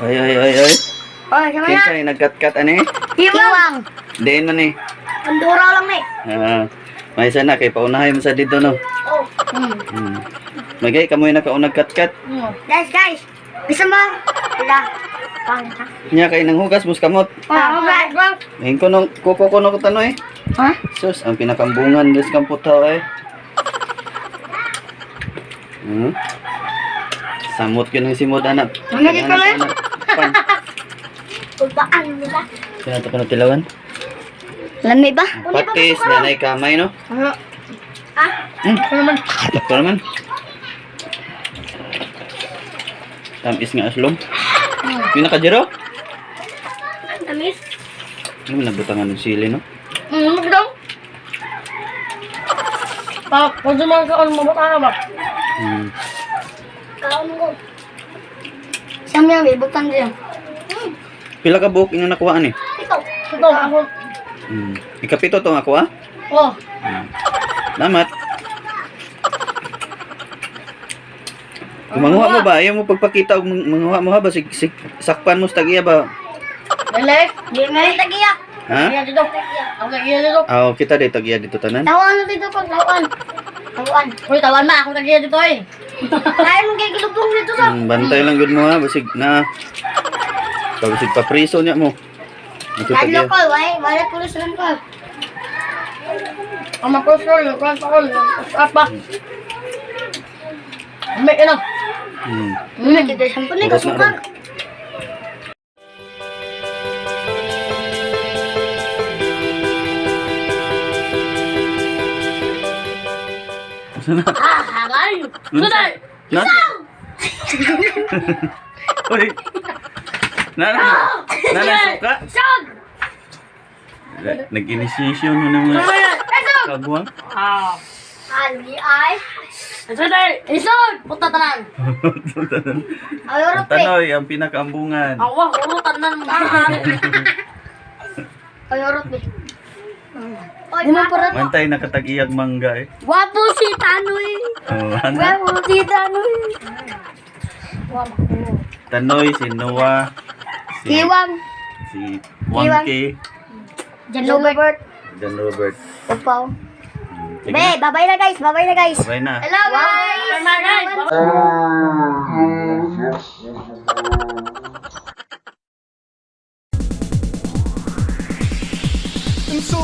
Ay, ay, ay, ay. Oy, sama na. Kinsa ni nagkat-kat ani? Hiwang. Diin man ni. Pandura lang eh. Ah, may isa na kay paunahay mo sa dito no. Oh. Magay kamoy nakaunag kat-kat. Guys, guys. Gusto mo? Wala. Pangit ha? Nya kay nang hugas mus kamot. Oh, guys. Ngayon ko nung kuko ko nung tanoy. Ha? Sus, ang pinakambungan des kang putaw eh. Samot yun ang simod anak. Ano dito, eh? Anak, pan. Ubaan nila. Sino ito ko na tilawan? Lami ba? Patis, nanay kamay no? Ano? Ah? Ano naman? Sakto naman. Tamis nga aslom. Yung nakajiro? Tamis? Ano man nabutangan ng sili no? Magdaw. Pa, kung sumang ka, ano, mabata ka ba? Kaon ko. Siyam yan, ibutan din. Pila ka buhok yung nakuhaan eh? Ito. Ito, ako. Ikapito to nga kuha? Oh, Salamat. Kung manguha mo ba, ayaw mo pagpakita og manguha mo ha ba sig, sig, sakpan mo sa tagiya ba? Lele. Di may tagiya. Ha? Iya dito. Ako tagiya dito. Ah, kita dito tagiya dito tanan. Tawaan na dito pag tawaan. Tawaan. Uy, tawan ma, ako tagiya dito eh. Kaya mong gigilubong dito sa. Bantay lang gud mo ha, basig na basig papriso niya mo. Ito Lalo tagiya. ko, wala, wala pulis lang ko. Ang ma-control, yung control, apa. May ano. Dito sa punin Oras na ka ron. Sana. Ah, haray. Sunay. Na? Uy. Nana. Nana suka. Sag. Nag-initiation mo ng mga kagwang. Ah. Ali ay. Sunay. Isod. Punta tanan. Ay, Ang tanoy, ang pinakaambungan. Awa, uro tanan. Ay, orot be. Oy, para. Mantay nakatag-iyag mangga eh. Wapo si Tanoy. Oh, ano? Wapo si Tanoy. Tanoy, si Noah, si, Kiwang. si Wangke, Jan Robert. John Robert. Upaw. Sige Be, na. babay na guys, babay na guys. Bye na. Hello guys. Bye guys. And so